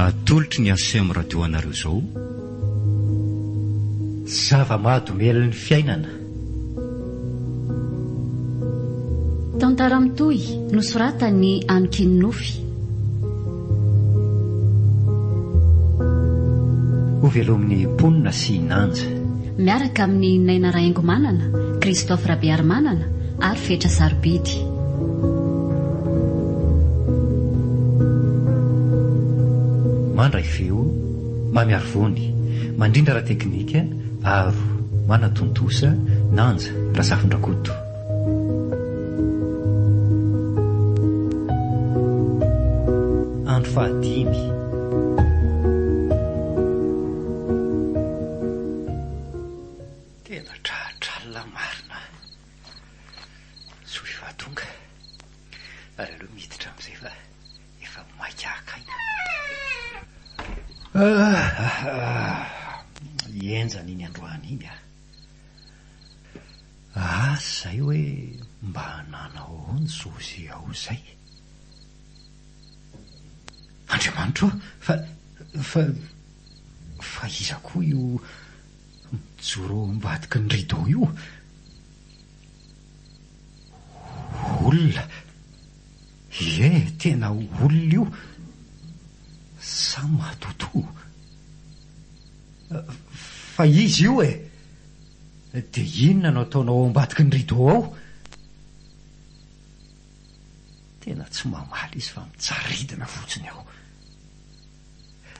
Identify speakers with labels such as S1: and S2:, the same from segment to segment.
S1: Atolotry ny ACM Radio anareo izao.
S2: Zava-mahadomelin'ny fiainana.
S3: Tantara mitohy nosoratan'i Anikin'ny Nofy.
S2: Hovelomin'ny mponina sy Nanja.
S3: Miaraka amin'i Naina Rahaingomanana, Christophe Rabearimanana ary Fetra Sarobidy.
S2: Mandray feo, Mamy Arivony, mandrindra ara-teknika, Aro, manatontosa, Nanja Razafindrakoto. Andro fahadimy. Tena tratralina marina. Soa fa tonga. Ary aleo miditra amin'izay fa efa maika haka aina. Henjana iny androany iny ah. Asa izay hoe mba nanao ahoana Zozy ao izay. Andriamanitra ô! Fa, fa, fa iza koa io mijoro ao ambadiky ny rideau io? Olona! Ie, tena olona io! Sa matotoa? Fa iza io e? Dia inona no ataonao ao ambadiky ny rideau ao? Tena tsy mamaly izy fa mitsaridina fotsiny ao.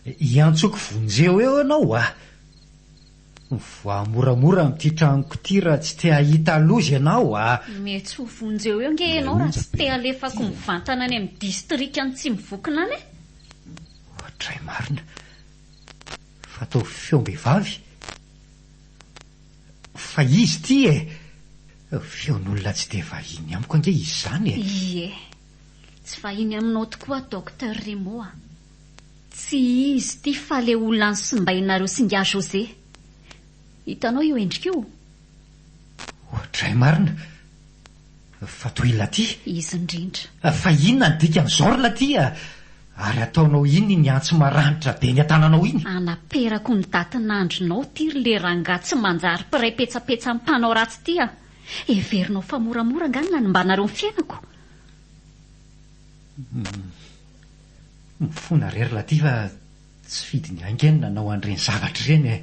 S2: Hiantsoko vonjeo eo ianao a! Mivoaha moramora amin'ity tranoko ity raha tsy te hahita loza ianao a!
S3: Mety ho vonjeo eo nge ianao raha tsy te halefako mivantana any amin'ny distrikan'i Tsimivokona any e!
S2: Ohatray marina fa ataovy feom-behivavy fa izy ity e! Feon'olona tsy dia vahiny amiko ange izy izany e!
S3: Ie, tsy vahiny aminao tokoa Docteur Remo a! Tsy izy ity fa le olona nosimbainareo sy ingahy José. Hitanao io endrika io?
S2: Oadray marina! Fa toy Laty?
S3: Izy indrindra.
S2: Fa inona ny dikan'izao ry Laty a? Ary ataonao inona iny antsy maranitra be eny an-tananao iny?
S3: Anaperako ny datin'andronao ity ry le rangahy tsy manjary mpiray petsapetsa amin'ny mpanao ratsy ity a! Heverinao fa moramora angaha ny nanimbanareo ny fiainako?
S2: Mifona re ry Laty fa tsy fidiny ange ny nanao an'ireny zavatra ireny e!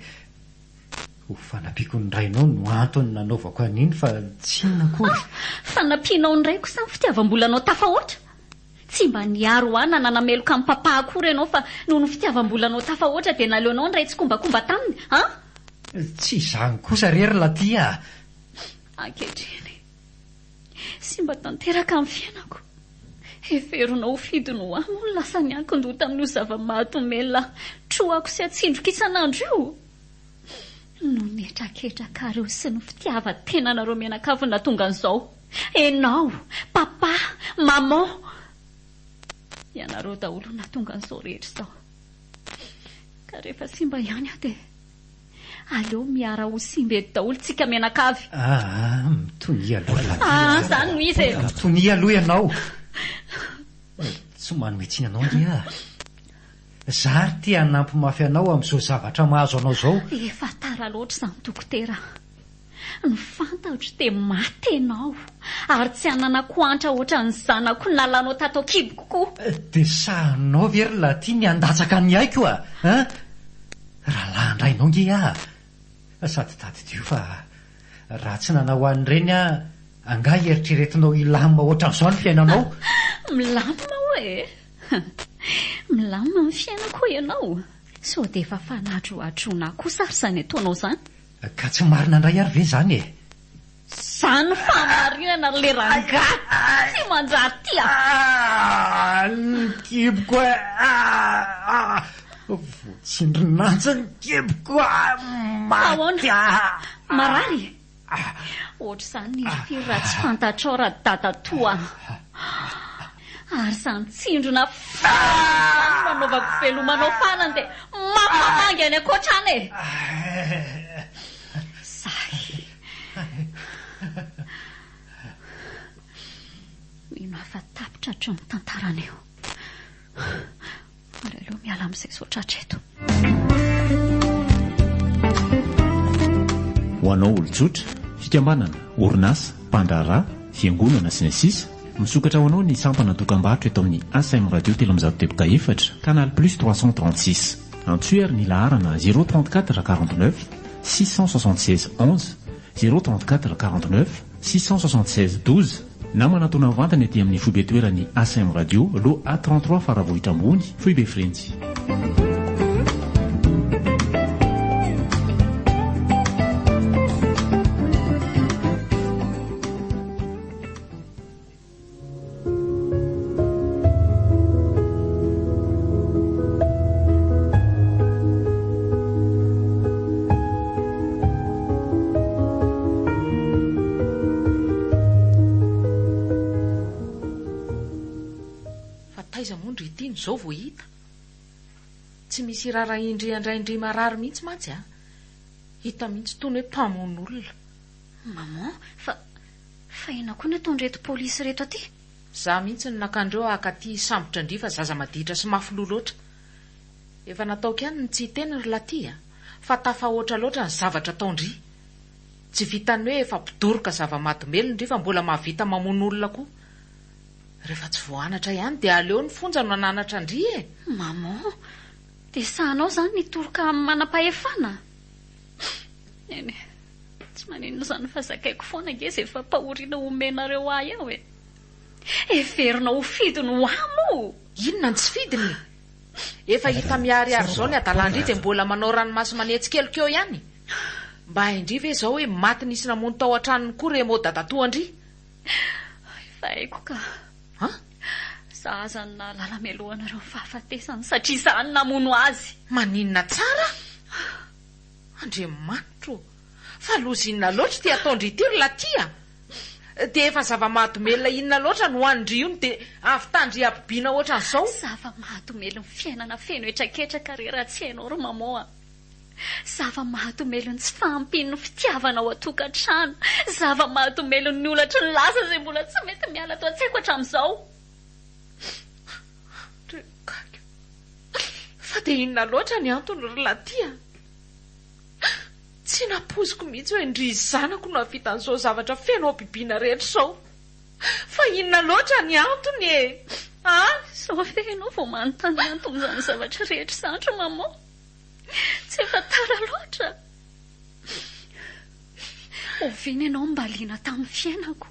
S2: Ho fanampiako ny rainao no antony nanaovako an'iny fa tsy inona akory.
S3: Fanampianao ny raiko sa ny fitiavam-bolanao tafahoatra? Tsy mba niaro ahy na nanameloka an'i Papa akory ianao fa noho ny fitiavam-bolanao tafahoatra dia naleonao niray tsikombakomba taminy, an?
S2: Tsy izany kosa re ry Laty a!
S3: Ankehitriny, simba tanteraka ny fiainako. Heverinao ho fidiny ho ahy moa ny lasa niankin-doha tamin'io zava-mahadomelina trohako sy atsindroko isan'andro io? Noho ny hetraketrakareo sy ny fitiavan-tenanareo mianakavy no nahatonga an'izao. Enao, papa, maman. Ianareo daholo no nahatonga an'izao rehetra izao. Ka rehefa simba ihany aho dia aleo miara ho simba eto daholo tsika mianakavy.
S2: Aa, mitonia aloha ry
S3: Aa, izany no izy e.
S2: Mitonia aloha ianao. Tsy manome tsiny anao ange aho. Za ary te hanampy mafy anao amin'izao zavatra mahazo anao izao.
S3: Efa tara loatra izany dokotera a. Ny fantatro dia maty ianao ary tsy hananako antra ohatran'ny zanako nalanao tato an-kiboko koa.
S2: Dia sahinao ve ry lahy ny handatsaka ny aiko a? Hein? Rahalahin-drainao nge aho. Sady tadidio fa raha tsy nanao an'ireny aho angaha eritreretinao hilamina ohatran'izao ny fiainanao?
S3: Milamina ho'a e! Milamina ny fiainako hoy ianao? Sao dia efa fanadrohadroana kosa ary izany ataonao izany?
S2: Ka tsy marina indray ary ve izany e?
S3: Izany fahamarinana ry le rangahy tsy manjary ty a!
S2: Ny kiboko e! Voatsindrin'antsy ny kiboko a! Maty
S3: a! Marary? Ohatr'izany ny hirifiry raha tsy fantatrao ra dadatoa a! Ary izany tsindrona farany izany no anaovako veloma anao farany dia mampamangy any ankoatra any e! Sahy. Mino aho fa tapitra hatreo ny tantaran'io. Ary aleo. Aleo miala amin'izay sao tratra eto.
S4: Ho anao olon-tsotra, fikambanana, orinasa, mpandraharaha, fiangonana, sy ny sisa Misokatra ho anao ny sampana dokam-barotra eto amin'ny ACM Radio 304, Canal Plus 336. Antsoy ary ny laharana 034 49 676 11, 034 49 676 12 na manatona mivantana ety amin'ny foibe toeran'ny ACM Radio, Lot A 33 Faravohitra Ambony, Foibe Frenjy.
S5: Fa taiza moa ndry ity no izao vao hita? Tsy misy irarahin-dry an-drain-dry marary mihitsy mantsy a! Hita mihitsy itony hoe mpamono olona.
S3: Maman, fa Fa inona koa ny ataon'ireto polisy ireto aty?
S5: Za mihitsy no naka andreo haka aty hisambotra an-dry fa zaza maditra sy mafy loha loatra. Efa nataoko ihany ny tsy hiteny ry Laty a! Fa tafahoatra loatra ny zavatra ataon-dry. Tsy vitan'ny hoe efa mpidoroka zava-mahadomelina ndry fa mbola mahavita mamono olona koa. Rehefa tsy voaanatra ihany dia aleo ny fonja no hananatra an-dry e!
S3: Maman, dia sahanao izany ny hitoroka amin'ny manam-pahefana? Eny e! Tsy maninona izany fa zakaiko foana ange izay fampahoriana omenareo ahy eo e! Heverinao ho fidiny ho ahy moa?
S5: Inona ny tsy fidiny e? Efa hita miharihary izao ny hadalan-dry dia mbola manao ranomaso manetsi-keloka eo ihany? Mba hain-dry ve izao hoe maty nisy namono tao an-tranony koa Remo dadatoan-dry?
S3: Efa haiko ka.
S5: An?
S3: Za aza no nahalala mialohanareo ny fahafatesany satria za no namono azy!
S5: Maninona tsara? Andriamanitro ô! Fa loza inona loatra ity ataon-dry ity ry Laty a! Dia efa zava-mahadomelina inona loatra no hanin-dry io no dia ahavitàn-dry habibiana ohatran'izao?
S3: Zava-mahadomelin'ny fiainana feno hetraketraka re raha tsy hainao ry Maman a! Zava-mahadomelin'ny tsy fahampian'ny fitiavana ao an-tokantrano, zava-mahadomelin'ny holatry ny lasa izay mbola tsy mety miala ato an-tsaiko hatramin'izao.
S5: Ry gaga! Fa dia inona loatra ny antony ry Laty a? Tsy nampoiziko mihitsy hoe ndry zanako no hahavita an'izao zavatra feno habibiana rehetra izao. Fa inona loatra ny antony e? A?
S3: Izao ve ianao vao manontany ny anton'izany zavatra rehetra izany ry maman? Tsy efa tara loatra? Oviana ianao no mba liana tamin'ny fiainako?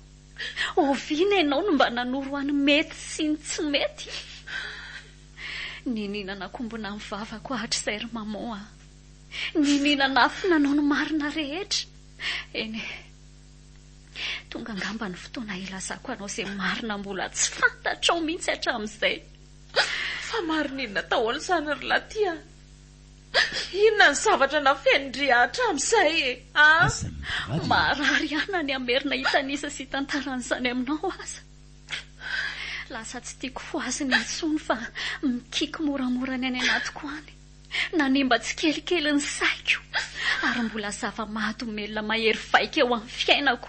S3: Oviana ianao no mba nanoro ahy ny mety sy ny tsy mety? Niniana nakombona ny vavako hatrizay ry maman a! Niniana nafina anao ny marina rehetra. Eny e! Tonga angamba ny fotoana hilazako anao izay marina mbola tsy fantatrao mihitsy hatramin'izay.
S5: Fa marina inona daholo izany ry Laty a! Inona ny zavatra nafenin-dry hatramin'izay e? A?
S3: Marary ahy na ny hamerina hitanisa sy hitantara an'izany aminao aza. Lasa tsy tiako fohazina intsony fa mikiky moramora ny any anatiko any. Nanimba tsikelikely ny saiko ary mbola zava-mahadomelina mahery vaika eo amin'ny fiainako.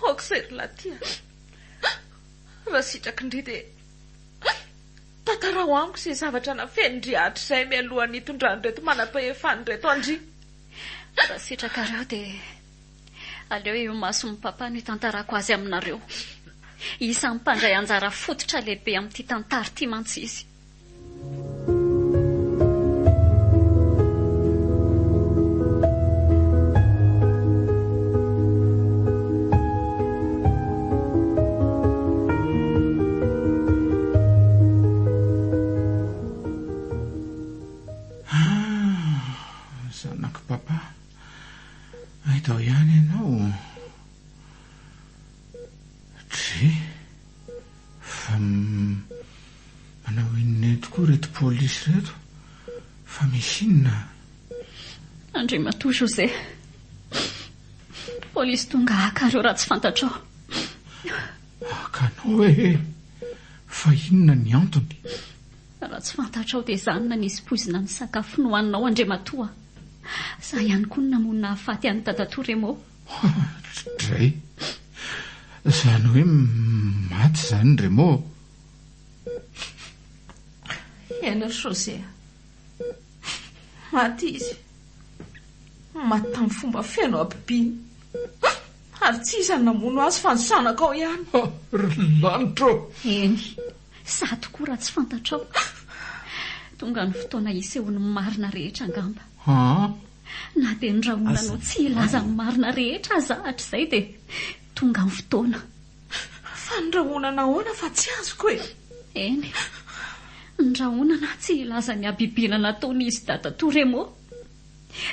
S5: Aoka izay ry Laty a! Raha sitraky ndry dia tantarao amiko izay zavatra nafenin-dry hatrizay mialohan'ny hitondran'ireto manam-pahefana ireto an-dry.
S3: Raha sitrakareo dia Aleo eo imason'i Papa no hitantarako azy aminareo. Isan'ny mpandray anjara fototra lehibe amin'ity tantara ity mantsy izy.
S6: Ah, zanak'i Papa. Aiza ao ihany ianao? Dry, fa manao inona eto koa ireto polisy ireto? Fa misy inona?
S3: Andriamatoa José, polisy tonga haka ireo raha tsy fantatrao.
S6: Haka anao e! Fa inona ny antony?
S3: Raha tsy fantatrao dia izaho no nanisy poizina ny sakafo nohaninao Andriamatoa a! Izaho ihany koa no namono nahafaty an'i Dadatoa Remo.
S6: Dray! Izany hoe maty izany Remo?
S5: Eny ry José a. Maty izy. Maty tamin'ny fomba feno habibiana. Ary tsy iza no namono azy fa ny zanakao ihany.
S6: Ah, ry lanitra ô!
S3: Eny, izaho tokoa raha tsy fantatrao. Tonga ny fotoana hisehoan'ny marina rehetra angamba.
S6: An?
S3: Na dia norahonanao tsy hilaza ny marina rehetra aza aho hatrizay dia tonga ny fotoana.
S5: Fandrahonana ahoana fa tsy azoko e!
S3: Eny, nirahonana aho tsy hilaza ny habibiana nataon'izy dadatoa Remo.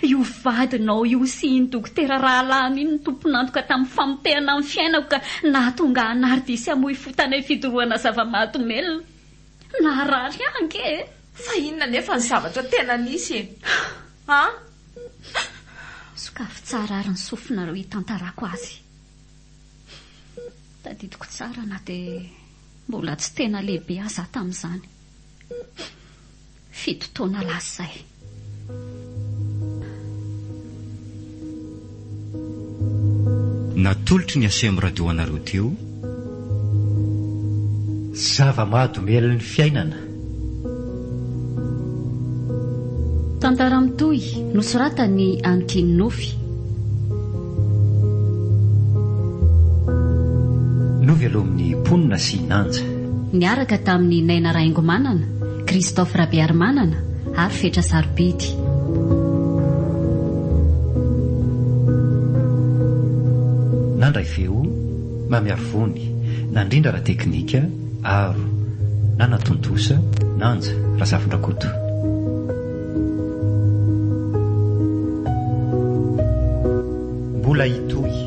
S3: Io vadinao io sy iny dokotera rahalahiny iny no tompon'antoka tamin'ny famotehana ny fiainako ka nahatonga ahy hanary sy hamoy fo tany amin'ny fidorohana zava-mahadomelina. Naharary ahy ange e!
S5: Fa inona anefa ny zavatra tena nisy e? An?
S3: Sokafy tsara ary ny sofinareo hitantarako azy. Tadidiko tsara na dia mbola tsy tena lehibe aza aho tamin'izany. Fito taona lasa izay.
S1: Natolotry ny Aceem Radio anareo teo.
S2: Zava-mahadomelin'ny fiainana.
S7: Tantara mitohy, nosoratan'i Ankinofy.
S2: Novelomin'ny mponina sy Nanja.
S7: Niaraka tamin'i Naina Rahaingomanana, Christophe Rabearimanana ary Fetra Sarobidy.
S2: Nandray feo, Mamiarivony, nandrindra ara-teknika, Aro, nanatontosa, Nanja Razafindrakoto. Mbola hitohy.